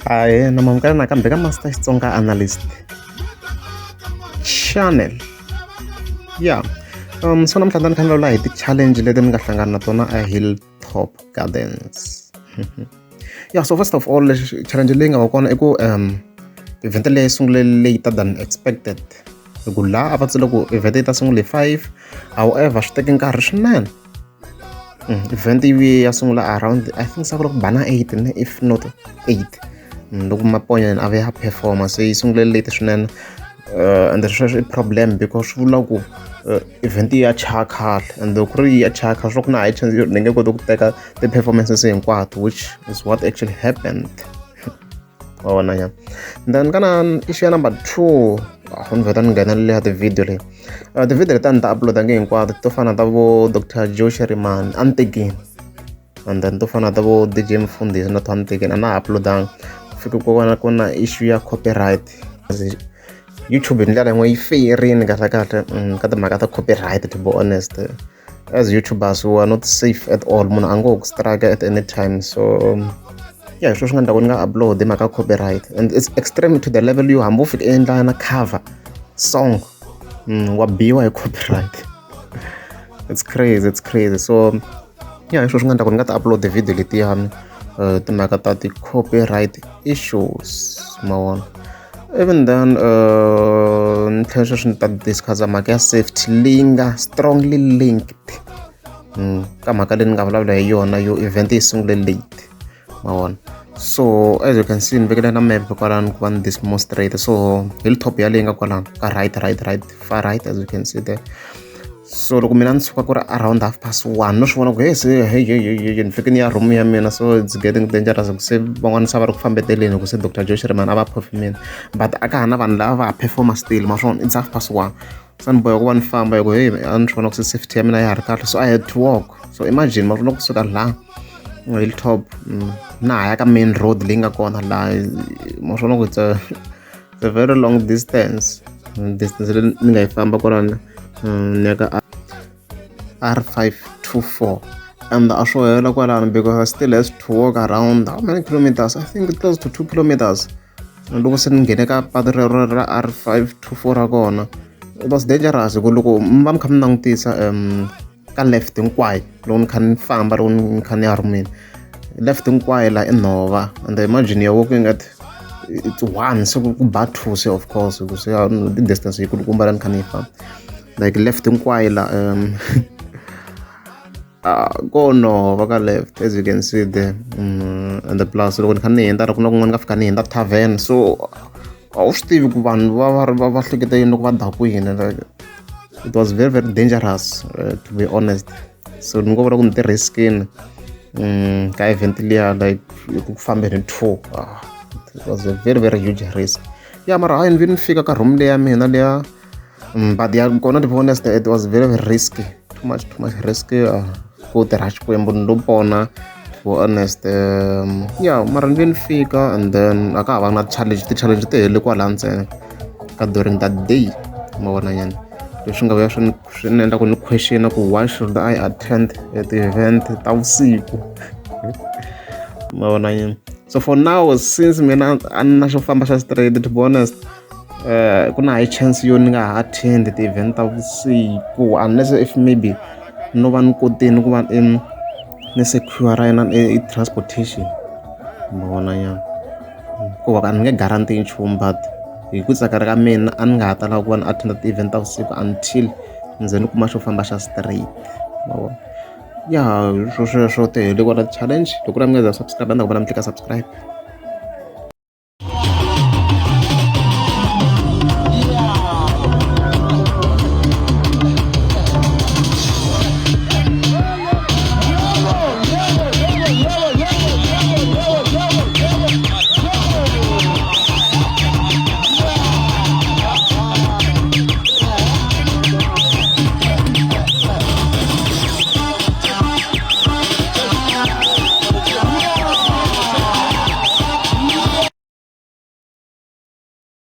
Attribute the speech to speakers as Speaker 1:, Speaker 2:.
Speaker 1: Ahee na mamukela nakambe ka Master Xitsonga Analyst Channel. Ya so namuntlha ni kha ni vulavula hi ti-challenge leti ni nga hlangana na tona a Hilltop Gardens. Yeah, so first of all, lexi challenge leyi nga va kona i ku event leyi sungule later than expected. Hi ku laha a va tsale ku event yi ta sungula hi 5, however swi teke nkarhi swinene. Event yi vuye ya sungula around, I think, se ku ri ku bana 8 ne, if not 8, loko Maponya a vuya a performa. Se yi sungule late swinene, and sweswo i problem because swi vula ku event ya chaya khale, and loko ku ri ya chaya khale, swi ku na high chance yo ni nge koti ku teka ti-performances hinkwato, which is what actually happened, wa vona nyana. Then ka na issue ya number 2, ni vheta ni nghenelela ya ti-video leyi. Ti-video leti a ni ta upload nge hinkwato to fana ta vo Dr Joe Shirimani a ni tekini, and then to fana ta vo DJ Mfundhisi na to a ni tekini, a na ha uploadanga. Ku fika ku ku na issue ya copyright. YouTube hi ndlela yin'we yi feyerini kahle kahle ka timhaka ta copyright. To be honest, as YouTubers we are not safe at all. Munhu a ngo ku strike at any time. So yeah, hi swona swi nga endla ku ni nga upload hi mhaka copyright, and it's extreme to the level yo hambi u fika endla na cover song, wa biwa hi copyright. It's crazy, it's crazy. So yeah, hi swona swi nga endla ku ni nga ti upload video letiyani, timhaka ta ti-copyright issues, ma vona. Even then, ni tlhela sweswi ni ta discuss mhaka ya safety leyi nga strongly linked ka mhaka leyi ni nga vulavula hi yona yo event yi sungule late, ma vona. So as you can see, ni vekele na map kwalano ku va ni demonstrate. So Hilltop yaleyi nga kwalano ka right, right, right, far right, as you can see there. So loko mina ni suka ku ri around 1:30, no swi vona ku hey, se hey hey hey hey, ni fike ni ya room ya mina. So it's getting dangerous ku se van'wana se va ri ku fambeteleni, ku se Dr Joe Shirimani a va performeni, but a ka ha na vanhu lava va ha performa still, ma swona. It's 1:30, se ni boheka ku va ni famba hi ku hey, a ni swi vona ku se safety ya mina ya ha ri kahle, so I had to walk. So imagine, ma vona, kusuka laha Hilltop na ha ya ka main road leyi nga kona laha, ma swi vona ku it's a very long distance, distance leyi ni nga yi famba kwalano ni ya ka R524. And a swo hela kwalano because I still has to walk around how many kilometers? I think close to 2 kilometers. Loko se ni nghene ka patu rero ra R524 ra kona, it was dangerous hi ku loko mi va mi kha mi langutisa ka left hinkwayo, loko ni kha ni famba, loko ni kha ni ya rhumini, left hinkwayo laha i nhova. And imagine you're walking at, it's 1, se ku ba 2 se, of course, ku se distance yi kulukumba la ni kha ni yi famba, like left hinkwayo la ko nhova ka left, as you can see there. And the plus, loko ni kha ni hundza ku na kun'wana ni nga fika ni hundza tavern, so a wu swi tivi ku vanhu va va va va hleketa yini loko va dakwini. Like, it was very, very dangerous, to be honest. So ni ngo vula ku ni ti riskini ka event liya, like ku fambeni 2, it was a very, very huge risk. Ya, mara hayi, ni vi ni fika ka room leya mina liya. But ya kona, to be honest, it was very, very risky, too much, too much risky. Ku tirha Xikwembu ni lo pona, to be honest. Yeah, mara ni ve ni fika, and then a ka ha va na challenge. Ti-challenge ti hele kwala ntsena ka during that day, ma vona nyana. Leswi nga vuya swi ni endla ku ni question ku why should I attend ti-event ta vusiku, ma vona nyana. So for now, since mina a ni na xo famba xa straight, to be honest, ku na high chance yo ni nga ha attend ti-event ta vusiku, unless if maybe no va ni kotini ku va ni secure yena i transportation, ma vona nyana. Ku va a ni nge guarantee nchumu, but hi ku tsakela ka mina a ni nga ha ta lava ku va ni attend ti-event ta vusiku until ni ze ni kuma xo famba xa straight, ma vona. Ya, swo sweswo ti hele kwala challenge. Loko ku ri mi nga za subscribe, a ni ta kombela mi tlika subscribe.